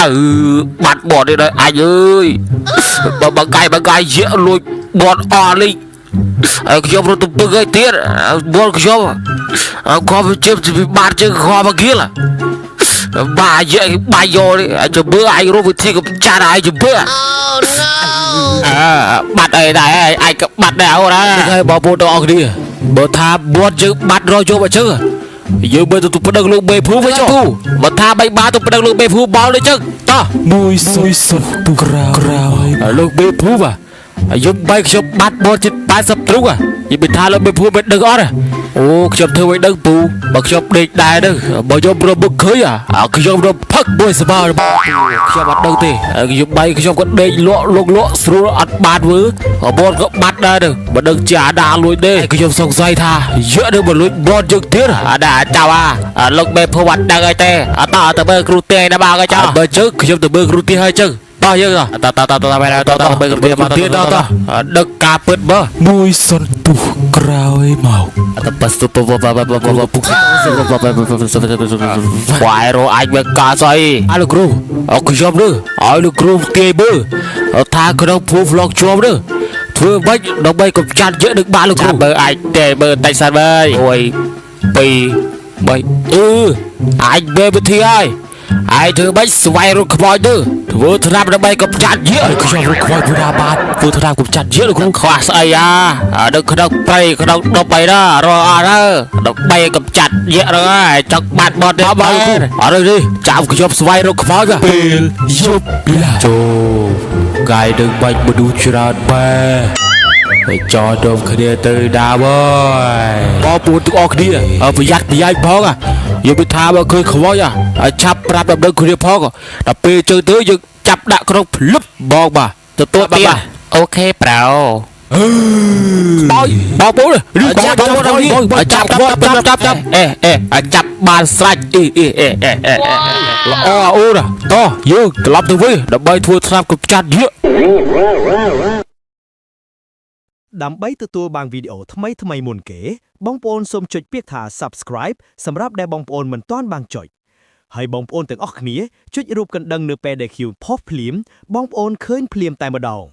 អើបាត់បត់នេះដល់អញអើយបើបើកាយបើកាយយៈលួចបត់អស់លីងហើយខ្ញុំរត់ទៅពឹងឲ្យទៀតបត់ខ្ញុំអើខំជិបពីបាត់ជើងខំមកគៀលបាយៈបាយយកនេះជំរឿឯងរកវិធីកំចាត់ឲ្យជំរឿអើបាត់អីដែរឯងក៏បាត់ដែរអូនហើយបងប្អូនទាំងអស់គ្នាបើថាបត់យើងបាត់រកយកមកជើងយើងមើលទៅប្តឹងលោកបេភូវិញចុះបើថាបីបាទៅប្តឹងលោកបេភូបោលដូចចឹងតោះ មួយសុយសុខទុក្រោយក្រោយ លោកបេភូបាទយប់បីខ្ញុំបាត់បត់ជិត80ទ្រុងយីបថាលោកបេភូមិនដឹងអត់អូខ្ញុំធ្វើឲ្យដឹងពូបើខ្ញុំដេកដែរទៅបើខ្ញុំរំឃើញអាខ្ញុំរំផឹកមួយសបាខ្ញុំអត់ដឹងទេខ្ញុំបីខ្ញុំក៏ដេកលក់លុកលក់ស្រួលអត់បានវើបត់ក៏បាត់ដែរទៅបើដឹងជាអាដាលួចទេខ្ញុំសង្ស័យថាយៈនឹងមកលួចបត់យើងទៀតអាដាចៅអាលោកបេភូអត់ដឹងអីទេអត់តទៅមើលគ្រូទេណាបងអើចៅបើជើខ្ញុំទៅមើលគ្រូទេហើយជើតោះយើងតតតតតបែរតតមើលគ្រូទេមកទៀតតតដឹកការពិតមើល មួយសន្ទុះក្រោយមក តបសុពពពពពពវ៉ៃរអាចវាកាស្អីអើលោកគ្រូអខ្ញុំនេះឲ្យលោកគ្រូទាយមើលថាក្នុងភូមិ vlog ជាប់នេះធ្វើម៉េចដើម្បីកម្ចាត់យកនឹងបានលោកគ្រូមើលអាចទេមើលតិចសិនមើល1 2 3អឺអាចមើលវិធីហើយឯងធ្វើម៉េចស្វែងរកខ្មោចទៅធ្វើថ្នាំដើម្បីកម្ចាត់យក ខ្ញុំរកខ្វល់ពីណាបាន ធ្វើថ្នាំកម្ចាត់យកលោកគ្រូខ្វះស្អីអានៅក្នុងព្រៃក្នុងដប់អីណារកអត់ទៅដើម្បីកម្ចាត់យកហ្នឹងហើយចង់បាត់បត់ទេ បាទលោកគ្រូ អត់ទេចាំខ្ញុំស្វែងរកខ្មោច ពេលយប់ឡាចូលកាយនឹងបាច់មនុស្សច្រើនបែហើយចោលដុំគ្នាទៅដើមអើយ បងប្អូនទាំងអស់គ្នាប្រយ័ត្នប្រយែងផងយើងពិថាបើឃើញខ្មោចឆាប់ប្រាប់ដល់ដឹងគ្នាផងដល់ពេលជើងទៅយើងចាប់ដាក់ក្នុងភ្លឹបបងបាទទទួលទៀតអូខេប្រោបោយបងប្អូនឬចាប់បងប្អូនចាប់ចាប់ចាប់ចាប់អេអេចាប់បានស្រេចអីអេអេអេអេល្អអូនតោះយើងត្រឡប់ទៅវិញដើម្បីធ្វើថ្នាំកម្ចាត់យៈ ដើម្បីទទួលបានវីដេអូថ្មីៗមុនគេ បងប្អូនសូមចុចពាក្យថា Subscribe សម្រាប់ដែលបងប្អូនមិនទាន់បានចុចហើយបងប្អូនទាំងអស់គ្នាចុចរូបកណ្ដឹងនៅពេលដែលខ្ញុំផុសភ្លាមបងប្អូនឃើញភ្លាមតែម្ដង។